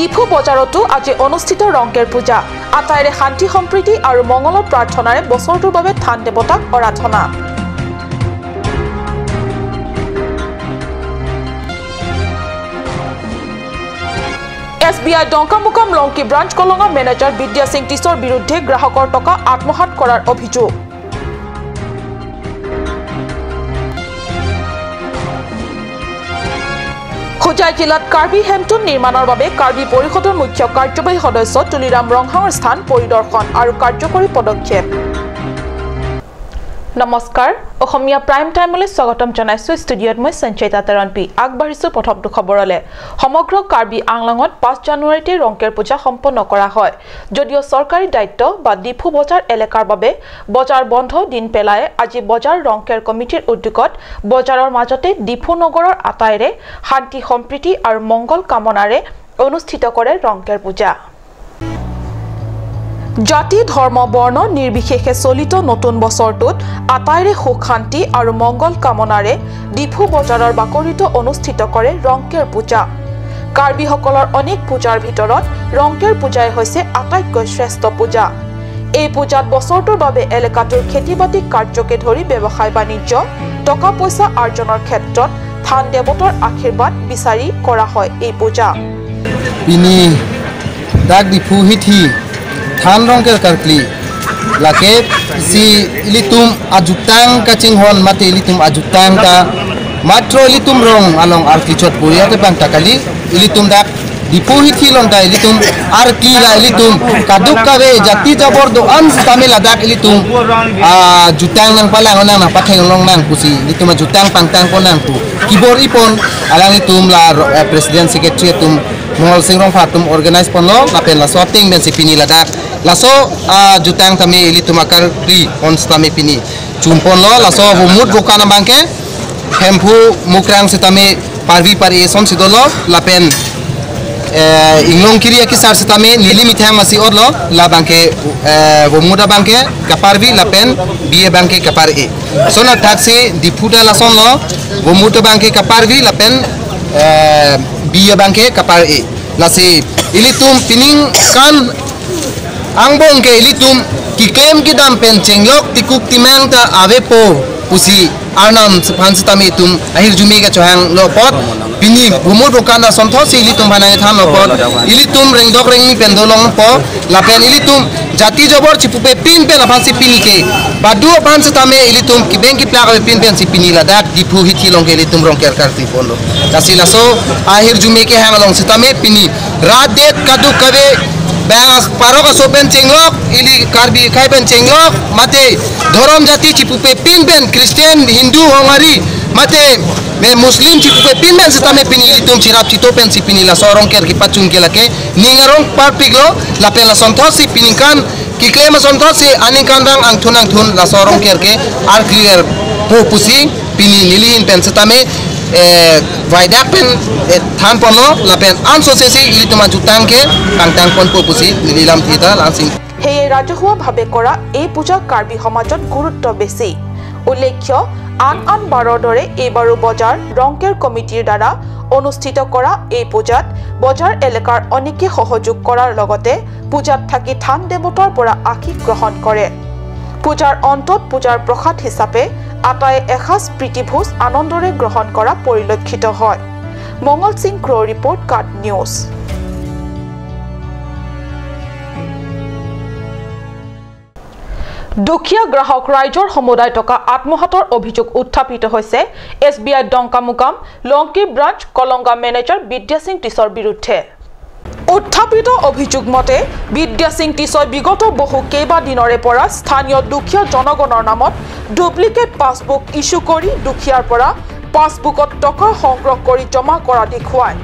ডিফু বজাৰতো আজি অনুষ্ঠিত ৰংকেৰ পূজা। আটাইৰে শান্তি সম্প্ৰীতি আৰু মংগলৰ প্ৰাৰ্থনাৰে বছৰটোৰ বাবে থান দেৱতাক আৰাধনা। S B I Dongkamukam Longki branch Kolonga manager Bidya Singh টিছৰ বিৰুদ্ধে গ্ৰাহকৰ টকা আত্মসাৎ কৰাৰ অভিযোগ। হোজাই জিলাত কাৰ্বি হেমটুন নিৰ্মাণৰ বাবে কাৰ্বি পৰিষদৰ মুখ্য কাৰ্যবাহী সদস্য তুলিৰাম ৰংহাঙৰ স্থান পৰিদৰ্শন আৰু কাৰ্যকৰী পদক্ষেপ। নমস্কাৰ, অসমীয়া প্ৰাইম টাইমলৈ স্বাগতম জনাইছো। ষ্টুডিঅ'ত মই সঞ্চয়িতা তেৰণপি। আগবাঢ়িছো প্ৰথমটো খবৰলৈ। সমগ্ৰ কাৰ্বি আংলঙত 5 জানুৱাৰীতে ৰংকেৰ পূজা সম্পন্ন কৰা হয় যদিও চৰকাৰী দায়িত্ব বা ডিফু বজাৰ এলেকাৰ বাবে বজাৰ বন্ধ দিন পেলাই আজি বজাৰ ৰংকেৰ কমিটিৰ উদ্যোগত বজাৰৰ মাজতে ডিফু নগৰৰ আটাইৰে শান্তি সম্প্ৰীতি আৰু মংগল কামনাৰে অনুষ্ঠিত কৰে ৰংকেৰ পূজা। জাতি ধৰ্ম বৰ্ণ নিৰ্বিশেষে চলিত নতুন বছৰটোত আটাইৰে সুখ শান্তি আৰু মংগল কামনাৰে ডিফু বজাৰৰ বাকৰিত অনুষ্ঠিত কৰে ৰংকেৰ পূজা। কাৰ্বিসকলৰ অনেক পূজাৰ ভিতৰত ৰংকেৰ পূজাই হৈছে আটাইতকৈ শ্ৰেষ্ঠ পূজা। এই পূজাত বছৰটোৰ বাবে এলেকাটোৰ খেতি বাতি কাৰ্যকে ধৰি ব্যৱসায় বাণিজ্য, টকা পইচা আৰ্জনৰ ক্ষেত্ৰত থান দেৱতাৰ আশীৰ্বাদ বিচাৰি কৰা হয় এই পূজা। Than rongker karkli lake si ilitum ajutang ka chinghon mate ilitum ajutang ka matro ilitum rong along arkli chot puria te bang takali ilitum dak dipu hithilong ta ilitum arkli la ilitum kaduk ka ve jati jabor do an tame ladak ilitum jutang nang palang onang nang pakheng long nang pusi ilitum jutang pangtang konang pu kibor ipon alang ilitum la president secretary tum Mongol Singh rong fatum organize ponlo lapen la sorting ben si pini ladak laso jutang tami ili tumakar pri on tami pini chumpon lo laso humut bokana bangke hempu mukrang se tami parvi pari son sidolo lapen inglong kiri ki sar se tami nili mithang masi odlo la bangke womuda bangke kaparvi lapen bie bangke kapar e sona taxi dipuda lason lo womuda bangke kaparvi lapen biya bangke kapar e lasi ilitum pining kan angbong ke ilitum ki claim ki dam pen chenglok tikuk timang ta ave po pusi arnam phansi tami tum ahir jumi ka chohang lo pot pini bumur bokanda sontho si ilitum bhanai than lo pot ilitum rengdok rengni pen dolong po lapen ilitum jati jobor chipupe pin pen aphansi pini ke badu aphansi tame ilitum ki bank ki plak pin pen si pini ladak dipu hithi long ke ilitum rong ker karti pondo tasi laso ahir jumi ke hangalong sitame pini radet kadu kabe bangas paroka sopen chenglok ili karbi khaipen chenglok mate dhorom jati chipupe pin pen Christian Hindu hongari mate me Muslim chipupe pin pen sitame pini ilitum chirap chitopen si pini la sorong ker ki pachung ke lake ningarong par piglo lapen la sontho si pininkan ki claim sontho si aning kan bang angthun angthun la sorong ker ke ar clear po pusi pini nilihin pen sitame vaidak pen than ponlo lapen anso sesi ilitum jutang ke tangtang pon po pusi nililam thita lansing। সেয়ে ৰাজহুৱাভাৱে কৰা এই পূজা কাৰ্বি সমাজত গুৰুত্ব বেছি। উল্লেখ্য, আন আন বাৰৰ দৰে এইবাৰো বজাৰ ৰংকেৰ কমিটিৰ দ্বাৰা অনুষ্ঠিত কৰা এই পূজাত বজাৰ এলেকাৰ অনেকে সহযোগ কৰাৰ লগতে পূজাত থাকি থান দেৱতাৰ পৰা আশীষ গ্ৰহণ কৰে। পূজাৰ অন্তত পূজাৰ প্ৰসাদ হিচাপে আটাই এসাঁজ প্ৰীতিভোজ আনন্দৰে গ্ৰহণ কৰা পৰিলক্ষিত হয়। মংগল সিং ক্ৰ' ৰিপৰ্ট, কাট নিউজ। দুখীয়া গ্ৰাহক ৰাইজৰ সমুদায় টকা আত্মসাতৰ অভিযোগ উত্থাপিত হৈছে S B I Dongkamukam Longki branch Kolonga manager Bidya Singh টিছৰ বিৰুদ্ধে। উত্থাপিত অভিযোগ মতে বিদ্যা সিং টিছই বিগত বহু কেইবাদিনৰে পৰা স্থানীয় দুখীয়া জনগণৰ নামত ডুপ্লিকেট পাছবুক ইছ্যু কৰি দুখীয়াৰ পৰা পাছবুকত টকা সংগ্ৰহ কৰি জমা কৰা দেখুৱায়।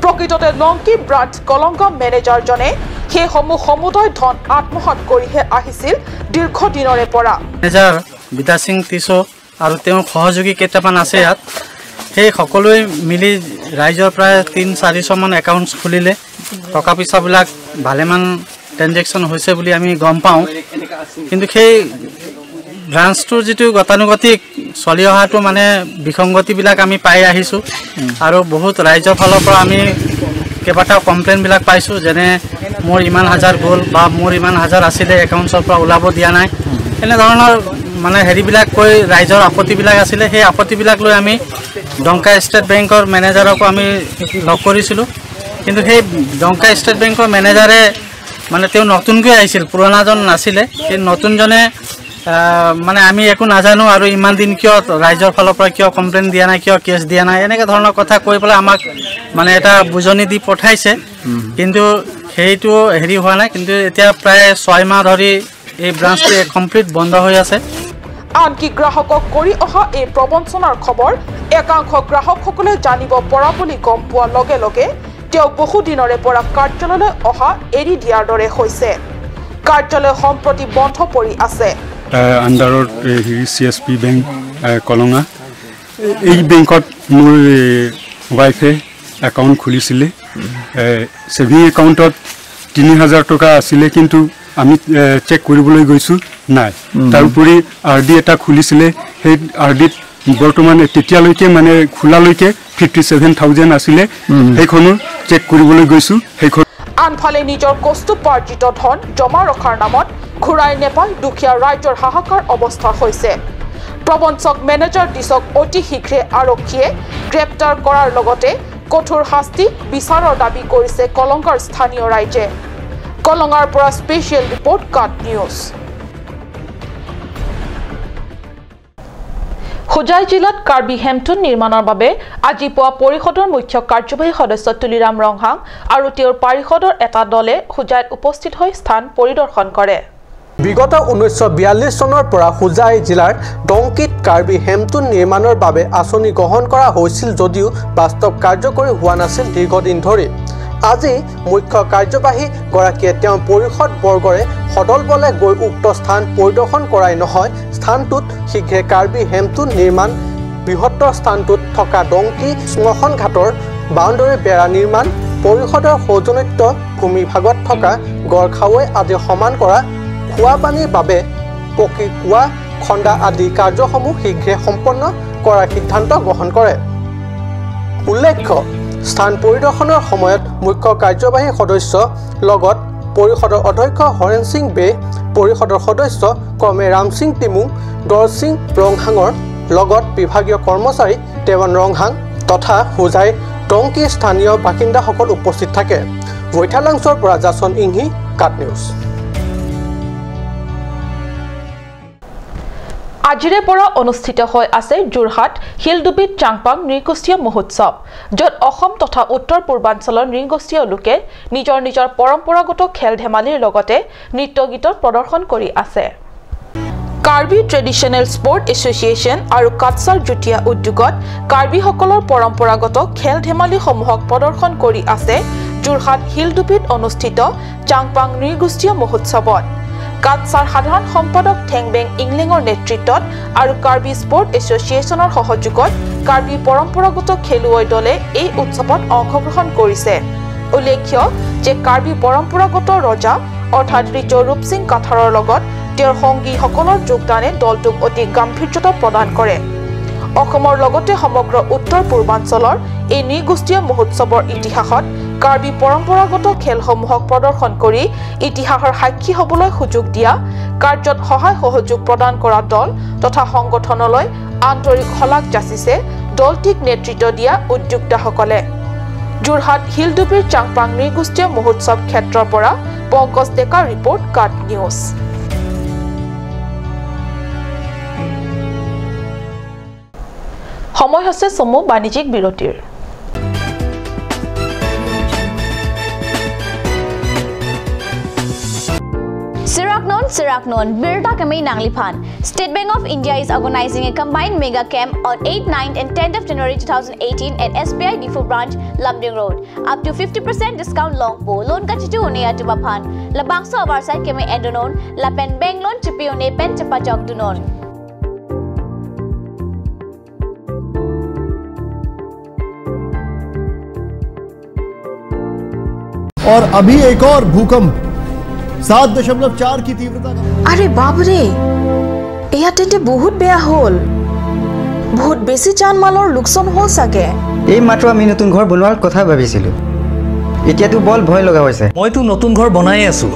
প্ৰকৃততে লংকি ব্ৰাঞ্চ কলংগা মেনেজাৰজনে সেইসমূহ সমুদায় ধন আত্মসাত কৰিহে আহিছিল দীৰ্ঘদিনৰে পৰা। মেনেজাৰ বিদ্যা সিং টিছ আৰু তেওঁৰ সহযোগী কেইটামান আছে ইয়াত, সেই সকলোৱে মিলি ৰাইজৰ প্ৰায় 300-400মান একাউণ্টছ খুলিলে। টকা পইচাবিলাক ভালেমান ট্ৰেনজেকশ্যন হৈছে বুলি আমি গম পাওঁ, কিন্তু সেই ব্ৰাঞ্চটোৰ যিটো গতানুগতিক চলি অহাটো মানে বিসংগতিবিলাক আমি পাই আহিছোঁ আৰু বহুত ৰাইজৰ ফালৰ পৰা আমি কেইবাটাও কমপ্লেইনবিলাক পাইছোঁ, যেনে মোৰ ইমান হাজাৰ গ'ল বা মোৰ ইমান হাজাৰ আছিলে একাউণ্টছৰ পৰা ওলাব দিয়া নাই, এনেধৰণৰ মানে হেৰিবিলাক কৈ ৰাইজৰ আপত্তিবিলাক আছিলে। সেই আপত্তিবিলাক লৈ আমি ডংকা ষ্টেট বেংকৰ মেনেজাৰকো আমি লগ কৰিছিলোঁ, কিন্তু সেই ডংকা ষ্টেট বেংকৰ মেনেজাৰে মানে তেওঁ নতুনকৈ আহিছিল, পুৰণাজন নাছিলে। সেই নতুনজনে মানে আমি একো নাজানো আৰু ইমান দিন কিয় ৰাইজৰ ফালৰ পৰা কিয় কমপ্লেইন দিয়া নাই, কিয় কেছ দিয়া নাই, এনেকুৱা ধৰণৰ কথা কৈ পেলাই আমাক মানে এটা বুজনি দি পঠাইছে, কিন্তু সেইটো হেৰি হোৱা নাই। কিন্তু এতিয়া প্ৰায় 6 মাহ ধৰি এই ব্ৰাঞ্চটো কমপ্লিট বন্ধ হৈ আছে। আনকি গ্ৰাহকক কৰি অহা এই প্ৰবঞ্চনাৰ খবৰ একাংশ গ্ৰাহকসকলে জানিব পৰা বুলি গম পোৱাৰ লগে লগে তেওঁ বহুদিনৰে পৰা কাৰ্যালয়লৈ অহা এৰি দিয়াৰ দৰে হৈছে। কাৰ্যালয় সম্প্ৰতি বন্ধ পৰি আছে। আণ্ডাৰত হেৰি চি এছ পি বেংক কলঙা, এই বেংকত মোৰ ৱাইফে একাউণ্ট খুলিছিলে। ছেভিং একাউণ্টত 3000 টকা আছিলে, কিন্তু আমি চেক কৰিবলৈ গৈছোঁ নাই। তাৰোপৰি আৰ ডি এটা খুলিছিলে, সেই আৰ ডিত বৰ্তমান তেতিয়ালৈকে মানে খোলালৈকে 57,000 আছিলে, সেইখনো চেক কৰিবলৈ গৈছোঁ সেইখন। আনফালে নিজৰ কষ্টোপাৰ্জিত ধন জমা ৰখাৰ নামত ঘূৰাই নেপাই দুখীয়া ৰাইজৰ হাহাকাৰ অৱস্থা হৈছে। প্ৰবঞ্চক মেনেজাৰ দিছক অতি শীঘ্ৰে আৰক্ষীয়ে গ্ৰেপ্তাৰ কৰাৰ লগতে কঠোৰ শাস্তি বিচাৰৰ দাবী কৰিছে কলংকাৰ স্থানীয় ৰাইজে। কলঙাৰ পৰা স্পেচিয়েল ৰিপৰ্ট, কাট নিউজ। হোজাই জিলাত কাৰ্বি হেমথুন নিৰ্মাণৰ বাবে আজি পুৱা পৰিষদৰ মুখ্য কাৰ্যবাহী সদস্য তুলিৰাম ৰংহাং আৰু তেওঁৰ পাৰিষদৰ এটা দলে হোজাইত উপস্থিত হৈ স্থান পৰিদৰ্শন কৰে। বিগত 1942 চনৰ পৰা হোজাই জিলাৰ ডংকিত কাৰ্বি হেমথুন নিৰ্মাণৰ বাবে আঁচনি গ্ৰহণ কৰা হৈছিল যদিও বাস্তৱ কাৰ্যকৰী হোৱা নাছিল দীৰ্ঘদিন ধৰি। আজি মুখ্য কাৰ্যবাহী গৰাকীয়ে তেওঁৰ পৰিষদ বৰ্গৰে সদল বলে গৈ উক্ত স্থান পৰিদৰ্শন কৰাই নহয়, স্থানটোত শীঘ্ৰে কাৰ্বি হেমথুন নিৰ্মাণ, বৃহত্তৰ স্থানটোত থকা ডংকি শ্মশান ঘাটৰ বাউণ্ডৰী বেৰা নিৰ্মাণ, পৰিষদৰ সৌজন্যত ভূমিভাগত থকা গড় খাৱৈ আদি সমান কৰা, খোৱা পানীৰ বাবে পকী কুঁৱা খন্দা আদি কাৰ্যসমূহ শীঘ্ৰে সম্পন্ন কৰাৰ সিদ্ধান্ত গ্ৰহণ কৰে। উল্লেখ্য, স্থান পৰিদৰ্শনৰ সময়ত মুখ্য কাৰ্যবাহী সদস্য লগত পৰিষদৰ অধ্যক্ষ হৰেণ সিং বে, পৰিষদৰ সদস্য ক্ৰমে ৰামসিং তিমুং, দৰসিং ৰংহাঙৰ লগত বিভাগীয় কৰ্মচাৰী দেৱান ৰংহাং তথা হোজাই টংকীৰ স্থানীয় বাসিন্দাসকল উপস্থিত থাকে। বৈঠালাংছৰ পৰা জাচন ইংহি, কাট নিউজ। আজিৰে পৰা অনুষ্ঠিত হৈ আছে যোৰহাট শিলডুবিত চাংপাং নৃগোষ্ঠীয় মহোৎসৱ, য'ত অসম তথা উত্তৰ পূৰ্বাঞ্চলৰ নৃগোষ্ঠীয় লোকে নিজৰ নিজৰ পৰম্পৰাগত খেল ধেমালিৰ লগতে নৃত্য গীতৰ প্ৰদৰ্শন কৰি আছে। কাৰ্বি ট্ৰেডিশ্যনেল স্পৰ্ট এছ'চিয়েশ্যন আৰু কাটছাৰ যুটীয়া উদ্যোগত কাৰ্বিসকলৰ পৰম্পৰাগত খেল ধেমালিসমূহক প্ৰদৰ্শন কৰি আছে যোৰহাট শিলডুবিত অনুষ্ঠিত চাংপাং নৃগোষ্ঠীয় মহোৎসৱত। কাটছাৰ সাধাৰণ সম্পাদক থেংবেং ইংলেঙৰ নেতৃত্বত আৰু কাৰ্বি স্পৰ্ট এছ'চিয়েশ্যনৰ সহযোগত কাৰ্বি পৰম্পৰাগত খেলুৱৈ দলে এই উৎসৱত অংশগ্ৰহণ কৰিছে। উল্লেখ্য যে কাৰ্বি পৰম্পৰাগত ৰজা অৰ্থাৎ ৰিচৌ ৰূপসিং কাথাৰৰ লগত তেওঁৰ সংগীসকলৰ যোগদানে দলটোক অতি গাম্ভীৰ্যতা প্ৰদান কৰে। অসমৰ লগতে সমগ্ৰ উত্তৰ পূৰ্বাঞ্চলৰ এই নৃগোষ্ঠীয় মহোৎসৱৰ ইতিহাসত কাৰ্বি পৰম্পৰাগত খেলসমূহক প্ৰদৰ্শন কৰি ইতিহাসৰ সাক্ষী হ'বলৈ সুযোগ দিয়া কাৰ্যত সহায় সহযোগ প্ৰদান কৰা দল তথা সংগঠনলৈ আন্তৰিক শলাগ যাচিছে দলটিক নেতৃত্ব দিয়া উদ্যোক্তাসকলে। যোৰহাট শিলডুবিৰ চাংপাং নৃগোষ্ঠীয় মহোৎসৱ ক্ষেত্ৰৰ পৰা পংকজ ডেকাৰ ৰিপৰ্ট, কাট নিউজ। সময় হৈছে চমু বাণিজ্যিক বিৰতিৰ। Siraknon, Birta Kamei Nangliphan. State Bank of India is organizing a combined mega camp on 8, 9 and 10th of January 2018 at SBI Depot Branch, Lumding Road. Up to 50% discount long po. Loan ka chitu une atuba phan. Labangso avarsai kemei endonon. Lapen bank loan chipi une pen chapa jok dunon. और अभी एक और भूकंप 7.4 की तीव्रता का। अरे बाप रे, এয়া তেন্তে বহুত বেয়া হ'ল। বহুত বেছি জান মালৰ লোকচান হ'ল চাগে। এই মাত্ৰ আমি নতুন ঘৰ বনোৱাৰ কথা ভাবিছিলোঁ। এতিয়াতো বল ভয় লগা হৈছে। মইতো নতুন ঘৰ বনাই আছো।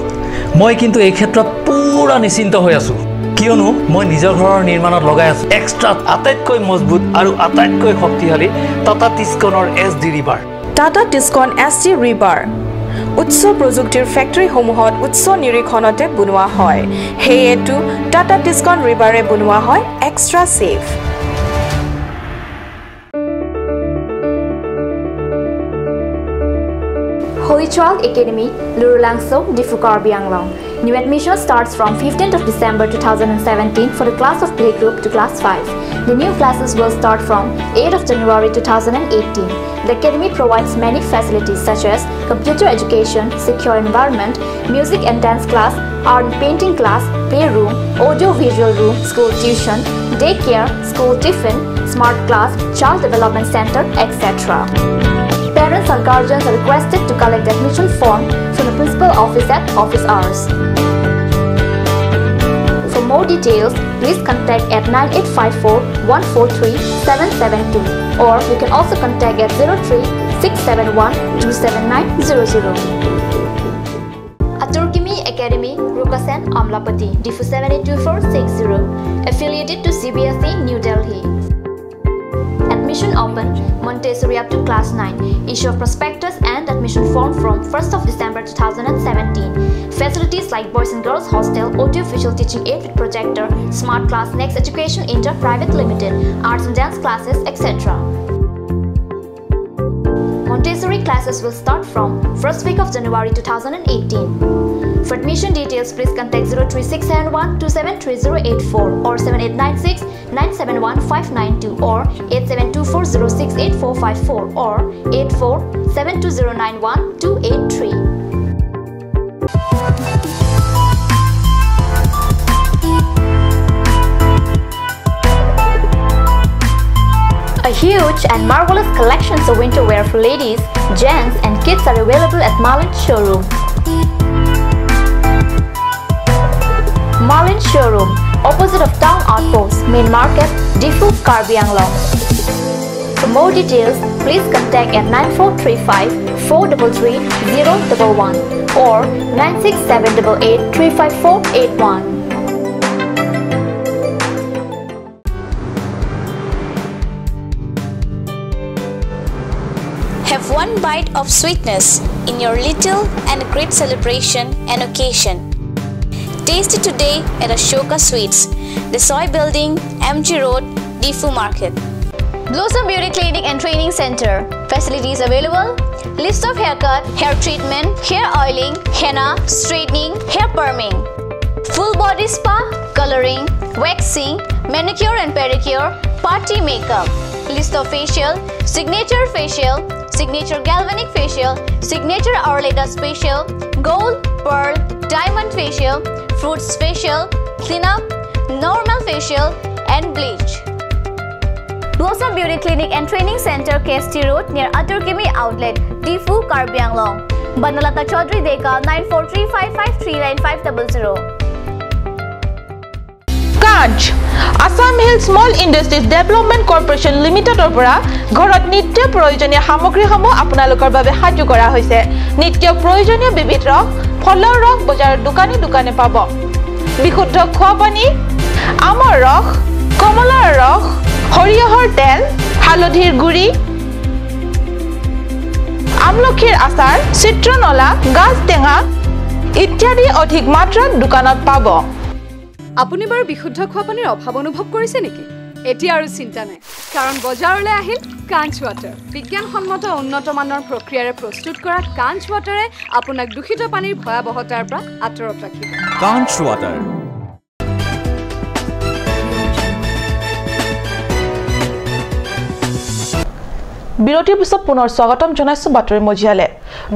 মই কিন্তু এই ক্ষেত্ৰত পুৰা নিশ্চিন্ত হৈ আছো, কিয়নো মই নিজৰ ঘৰৰ নিৰ্মাণত লগাই আছো এক্সট্ৰা আটাইতকৈ মজবুত আৰু আটাইতকৈ শক্তিশালী Tata টিস্কনৰ S D rebar. Tata Tiscon S D rebar উচ্চ প্ৰযুক্তিৰ ফেক্টৰীসমূহত উচ্চ নিৰীক্ষণতে বনোৱা হয়, সেয়েতো টাটা টিস্কন ৰিবাৰে বনোৱা হয় extra safe. Holy Child Academy, Lurulangso, Diphu Karbi Anglong. New admission starts from 15th of December 2017 for the class of playgroup to class 5. The new classes will start from 8th of January 2018. The academy provides many facilities such as computer education, secure environment, music and dance class, art and painting class, playroom, audio-visual room, school tuition, daycare, school tiffin, smart class, child development center, etc. Parents or guardians are requested to collect the admission form from the principal office at office hours. For more details, please contact at 9854 143 772 or you can also contact at 03 671 27900. Aturkimi Academy, Rukasen, Amlapati, Diphu 782460, affiliated to CBSE, New Delhi. Admission open, Montessori up to class 9. Issue of prospectus and admission form from 1st of December 2017. Facilities like boys and girls hostel, audio-visual teaching aid with projector, smart class, Next Education Inter Private Limited, arts and dance classes, etc. Montessori classes will start from 1st week of January 2018. For admission details, please contact 03671 273084 or 7896 971 592 or 8724068454 or 8472091283. A huge and marvelous collection of winter wear for ladies, gents and kids are available at Marlin Showroom. Marlin Showroom, opposite of Town Outpost, Main Market, Diphu, Karbi Anglong. For more details, please contact at 9435 433 011 or 96788 35481. Have one bite of sweetness in your little and great celebration and occasion. Taste it today at Ashoka Sweets, the Soy Building, MG Road, Diphu Market. Blossom Beauty Clinic and Training Center. Facilities available: list of haircut, hair treatment, hair oiling, henna, straightening, hair perming, full body spa, coloring, waxing, manicure and pedicure, party makeup. List of facial, signature facial, signature galvanic facial, signature Arleta facial, gold, pearl, diamond facial, fruits facial, cleanup, normal facial and bleach. Blossom Beauty Clinic and Training Center, KST Road, near Aturkimi Outlet, Diphu, Karbi Anglong. Banalata Chaudhary Deka, 9435539500. Kanch Assam Hill Small Industries Development Corporation লিমিটেডৰ পৰা ঘৰত নিত্য প্ৰয়োজনীয় সামগ্ৰীসমূহ আপোনালোকৰ বাবে সাজু কৰা হৈছে। নিত্য প্ৰয়োজনীয় বিবিধ ৰস, ফলৰ ৰস বজাৰৰ দোকানে দোকানে পাব। বিশুদ্ধ খোৱা পানী, আমৰ ৰস, কমলাৰ ৰস, সৰিয়হৰ তেল, হালধিৰ গুড়ি, আমলখিৰ আচাৰ, চিত্ৰনলা, গাজ টেঙা ইত্যাদি অধিক মাত্ৰাত দোকানত পাব। আপুনি বাৰু বিশুদ্ধ খোৱা পানীৰ অভাৱ অনুভৱ কৰিছে নেকি? এতিয়া আৰু চিন্তা নাই, কাৰণ বজাৰলৈ আহিল কাঞ্চ ৱাটাৰ। বিজ্ঞানসন্মত উন্নত মানৰ প্ৰক্ৰিয়াৰে প্ৰস্তুত কৰা কাঞ্চ ৱাটাৰে আপোনাক দূষিত পানীৰ ভয়াৱহতাৰ পৰা আঁতৰত ৰাখিব। কাঞ্চ ৱাটাৰ। বিৰতিৰ পিছত পুনৰ স্বাগতম জনাইছো বাতৰি মজিয়ালে।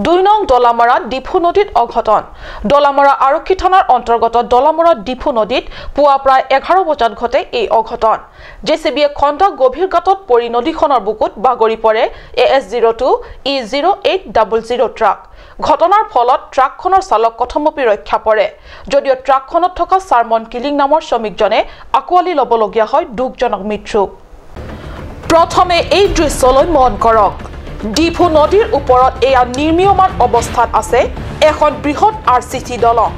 2 নং দলামৰা ডিফু নদীত অঘটন। দলামৰা আৰক্ষী থানাৰ অন্তৰ্গত দলামৰা ডিফু নদীত পুৱা প্ৰায় 11 বজাত ঘটে এই অঘটন। জেচিবিয়ে খন্দা গভীৰ গাঁতত পৰি নদীখনৰ বুকুত বাগৰি পৰে AS 02 E 0800 truck. ঘটনাৰ ফলত ট্ৰাকখনৰ চালক কথমপি ৰক্ষা পৰে যদিও ট্ৰাকখনত থকা চাৰমন কিলিং নামৰ শ্ৰমিকজনে আঁকোৱালি ল'বলগীয়া হয় দুখজনক মৃত্যু। প্ৰথমে এই দৃশ্যলৈ মন কৰক। ডিফু নদীৰ ওপৰত এয়া নিৰ্মীয়মান অৱস্থাত আছে এখন বৃহৎ RCC দলং।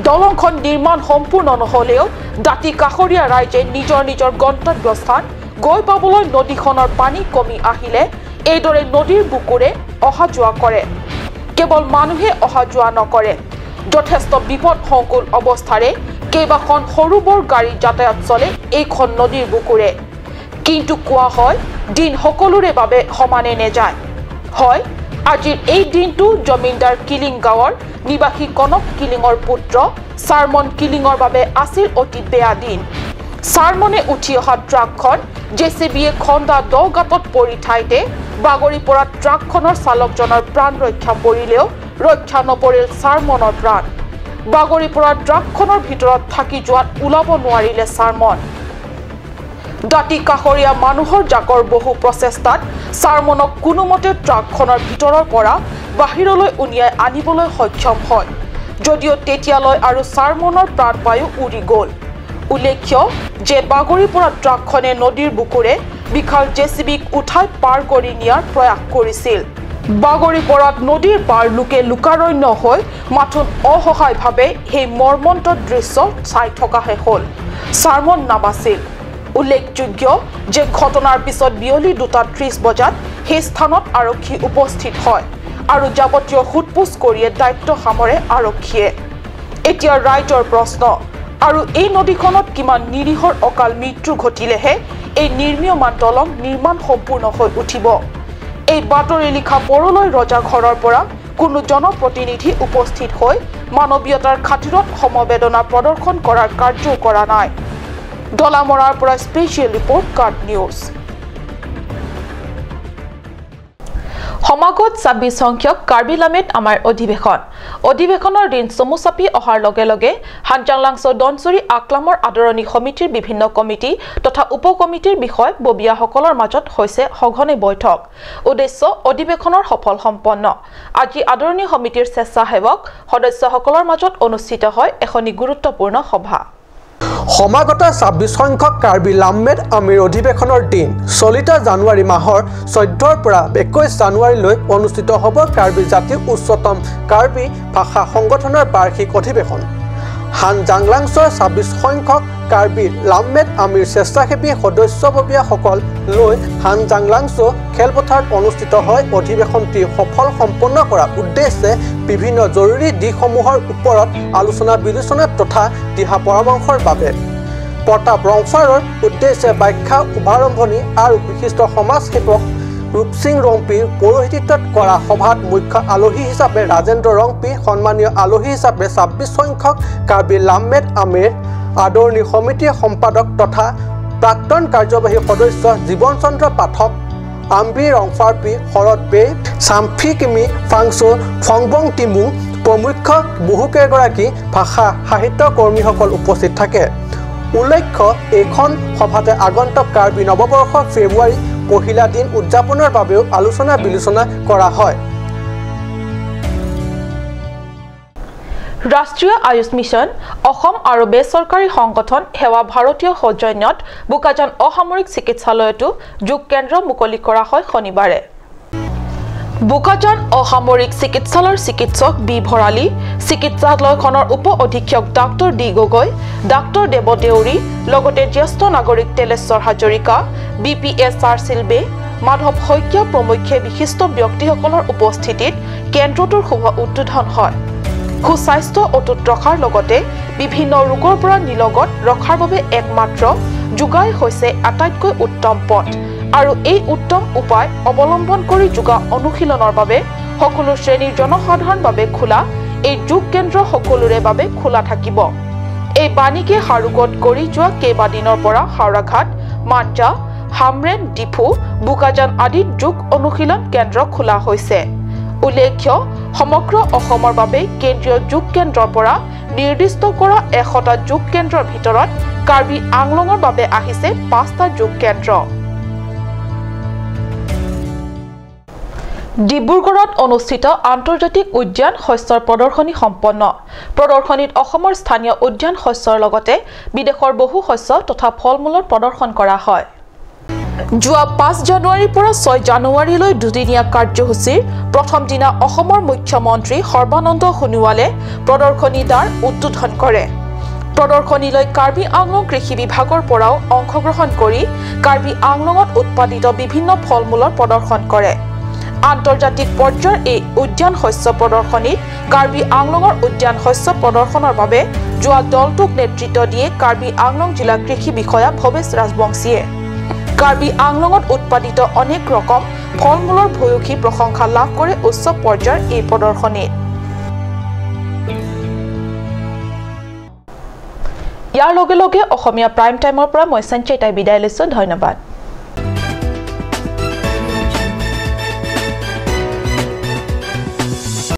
দলংখন নিৰ্মাণ সম্পূৰ্ণ নহ'লেও দাঁতি কাষৰীয়া ৰাইজে নিজৰ নিজৰ গন্তব্যস্থান গৈ পাবলৈ নদীখনৰ পানী কমি আহিলে এইদৰে নদীৰ বুকুৰে অহা যোৱা কৰে। কেৱল মানুহে অহা যোৱা নকৰে, যথেষ্ট বিপদ সংকুল অৱস্থাৰে কেইবাখন সৰু বৰ গাড়ী যাতায়াত চলে এইখন নদীৰ বুকুৰে। কিন্তু কোৱা হয় দিন সকলোৰে বাবে সমানে নেযায়। হয়, আজিৰ এই দিনটো জমিনদাৰ কিলিং গাঁৱৰ নিবাসী কনক কিলিঙৰ পুত্ৰ চাৰমন কিলিঙৰ বাবে আছিল অতি বেয়া দিন। চাৰমনে উঠি অহা ট্ৰাকখন জেচিবিয়ে খন্দা দ গাঁতত পৰি ঠাইতে বাগৰি পৰা ট্ৰাকখনৰ চালকজনৰ প্ৰাণ ৰক্ষা পৰিলেও ৰক্ষা নপৰিল চাৰমনৰ প্ৰাণ। বাগৰি পৰা ট্ৰাকখনৰ ভিতৰত থাকি যোৱাত ওলাব নোৱাৰিলে চাৰমন। দাঁতি কাষৰীয়া মানুহৰ জাকৰ বহু প্ৰচেষ্টাত চাৰমনক কোনোমতে ট্ৰাকখনৰ ভিতৰৰ পৰা বাহিৰলৈ উলিয়াই আনিবলৈ সক্ষম হয় যদিও তেতিয়ালৈ আৰু চাৰমনৰ প্ৰাণবায়ু উৰি গ'ল। উল্লেখ্য যে বাগৰি পৰা ট্ৰাকখনে নদীৰ বুকুৰে বিশাল জেচিবিক উঠাই পাৰ কৰি নিয়াৰ প্ৰয়াস কৰিছিল। বাগৰি পৰাত নদীৰ পাৰ লোকে লোকাৰণ্য হৈ মাথোন অসহায়ভাৱে সেই মৰ্মন্তুদ দৃশ্য চাই থকাহে হ'ল, চাৰমন নাবাছিল। উল্লেখযোগ্য যে ঘটনাৰ পিছত বিয়লি 2:30 বজাত সেই স্থানত আৰক্ষী উপস্থিত হয় আৰু যাৱতীয় সোধপোছ কৰিয়ে দায়িত্ব সামৰে আৰক্ষীয়ে। এতিয়া ৰাইজৰ প্ৰশ্ন, আৰু এই নদীখনত কিমান নিৰীহৰ অকাল মৃত্যু ঘটিলেহে এই নিৰ্মীয়মান দলং নিৰ্মাণ সম্পূৰ্ণ হৈ উঠিব? এই বাতৰি লিখা পৰলৈ ৰজা ঘৰৰ পৰা কোনো জনপ্ৰতিনিধি উপস্থিত হৈ মানৱীয়তাৰ খাতিৰত সমবেদনা প্ৰদৰ্শন কৰাৰ কাৰ্য কৰা নাই। ডলামৰাৰ পৰা স্পেচিয়েল ৰিপৰ্ট, কাৰ্ট নিউজ। সমাগত 26 সংখ্যক কাৰ্বি লামেত আমাৰ অধিৱেশন। অধিৱেশনৰ দিন চমু চাপি অহাৰ লগে লগে হানজাংলাংছ দনচুৰি আকলামৰ আদৰণি সমিতিৰ বিভিন্ন কমিটি তথা উপ কমিটিৰ বিষয় ববীয়াসকলৰ মাজত হৈছে সঘনে বৈঠক। উদ্দেশ্য অধিৱেশনৰ সফল সম্পন্ন। আজি আদৰণি সমিতিৰ স্বেচ্ছাসেৱক সদস্যসকলৰ মাজত অনুষ্ঠিত হয় এখনি গুৰুত্বপূৰ্ণ সভা। সমাগত 26 সংখ্যক কাৰ্বি লামমেদ আমিৰ অধিৱেশনৰ দিন চলিত জানুৱাৰী মাহৰ 14ৰ পৰা 21 জানুৱাৰীলৈ অনুষ্ঠিত হ'ব কাৰ্বি জাতিৰ উচ্চতম কাৰ্বি ভাষা সংগঠনৰ বাৰ্ষিক অধিৱেশন। হানজাংলাংছৰ 26 সংখ্যক কাৰ্বি লামমেদ আমিৰ স্বেচ্ছাসেৱী সদস্যববীয়াসকল লৈ হানজাংলাংছ খেলপথাৰত অনুষ্ঠিত হয় অধিৱেশনটি সফল সম্পন্ন কৰাৰ উদ্দেশ্যে বিভিন্ন জৰুৰী দিশসমূহৰ ওপৰত আলোচনা বিলোচনা তথা দিহা পৰামৰ্শৰ বাবে প্ৰতাপ ৰংফাৰৰ উদ্দেশ্যে ব্যাখ্যা শুভাৰম্ভণি আৰু বিশিষ্ট সমাজসেৱক ৰূপসিং ৰংপিৰ পৌৰোহিত্যত কৰা সভাত মুখ্য আলহী হিচাপে ৰাজেন্দ্ৰ ৰংপি, সন্মানীয় আলহী হিচাপে 26 সংখ্যক কাৰ্বি লামমেদ আমিৰ আদৰণি সমিতিৰ সম্পাদক তথা প্ৰাক্তন কাৰ্যবাহী সদস্য জীৱন চন্দ্ৰ পাঠক, আম্বি ৰংফাৰপি, শৰৎ বে, চাম্ফি কিমি ফাংচু, ফংবং টিমুং প্ৰমুখ্য বহুকেইগৰাকী ভাষা সাহিত্য কৰ্মীসকল উপস্থিত থাকে। উল্লেখ্য, এইখন সভাতে আগন্তুক কাৰ্বি নৱবৰ্ষ ফেব্ৰুৱাৰী পহিলা দিন উদযাপনৰ বাবেও আলোচনা বিলোচনা কৰা হয়। ৰাষ্ট্ৰীয় আয়ুষ মিছন অসম আৰু বেচৰকাৰী সংগঠন সেৱা ভাৰতীয় সৌজন্যত বোকাজান অসামৰিক চিকিৎসালয়তো যোগ কেন্দ্ৰ মুকলি কৰা হয় শনিবাৰে। বোকাজান অসামৰিক চিকিৎসালয়ৰ চিকিৎসক বি ভৰালী, চিকিৎসালয়খনৰ উপ অধীক্ষক ডাক্তৰ ডি গগৈ, ডাক্তৰ দেৱ দেউৰী, লগতে জ্যেষ্ঠ নাগৰিক Teleswar Hazarika, B P S Churchill বে, মাধৱ শইকীয়া প্ৰমুখ্যে বিশিষ্ট ব্যক্তিসকলৰ উপস্থিতিত কেন্দ্ৰটোৰ শুভ উদ্বোধন হয়। সুস্বাস্থ্য অটুট ৰখাৰ লগতে বিভিন্ন ৰোগৰ পৰা নিলগত ৰখাৰ বাবে একমাত্ৰ যোগাই হৈছে আটাইতকৈ উত্তম পথ আৰু এই উত্তম উপায় অৱলম্বন কৰি যোগা অনুশীলনৰ বাবে সকলো শ্ৰেণীৰ জনসাধাৰণৰ বাবে খোলা এই যোগ কেন্দ্ৰ সকলোৰে বাবে খোলা থাকিব। এই বাণীকে সাৰোগত কৰি যোৱা কেইবাদিনৰ পৰা হাওৰাঘাট, মাঞ্জা, হামৰেন, ডিফু, বোকাজান আদিত যোগ অনুশীলন কেন্দ্ৰ খোলা হৈছে। উল্লেখ্য, সমগ্ৰ অসমৰ বাবে কেন্দ্ৰীয় যোগ কেন্দ্ৰৰ পৰা নিৰ্দিষ্ট কৰা 100টা যোগ কেন্দ্ৰৰ ভিতৰত কাৰ্বি আংলঙৰ বাবে আহিছে 5টা যোগ কেন্দ্ৰ। ডিব্ৰুগড়ত অনুষ্ঠিত আন্তৰ্জাতিক উদ্যান শস্যৰ প্ৰদৰ্শনী সম্পন্ন। প্ৰদৰ্শনীত অসমৰ স্থানীয় উদ্যান শস্যৰ লগতে বিদেশৰ বহু শস্য তথা ফল মূলৰ প্ৰদৰ্শন কৰা হয়। যোৱা 5 জানুৱাৰীৰ পৰা 6 জানুৱাৰীলৈ দুদিনীয়া কাৰ্যসূচীৰ প্ৰথম দিনা অসমৰ মুখ্যমন্ত্ৰী সৰ্বানন্দ সোণোৱালে প্ৰদৰ্শনী দ্বাৰ উদ্বোধন কৰে। প্ৰদৰ্শনীলৈ কাৰ্বি আংলং কৃষি বিভাগৰ পৰাও অংশগ্ৰহণ কৰি কাৰ্বি আংলঙত উৎপাদিত বিভিন্ন ফল মূলৰ প্ৰদৰ্শন কৰে। আন্তৰ্জাতিক পৰ্যায়ৰ এই উদ্যান শস্য প্ৰদৰ্শনীত কাৰ্বি আংলঙৰ উদ্যান শস্য প্ৰদৰ্শনৰ বাবে যোৱা দলটোক নেতৃত্ব দিয়ে কাৰ্বি আংলং জিলা কৃষি বিষয়া ভৱেশ ৰাজবংশীয়ে। কাৰ্বি আংলঙত উৎপাদিত অনেক ৰকম ফল মূলৰ ভূয়সী প্ৰশংসা লাভ কৰে উচ্চ পৰ্যায়ৰ এই প্ৰদৰ্শনীত। ইয়াৰ লগে লগে অসমীয়া প্ৰাইম টাইমৰ পৰা মই সঞ্চয়তাই বিদায় লৈছোঁ। ধন্যবাদ।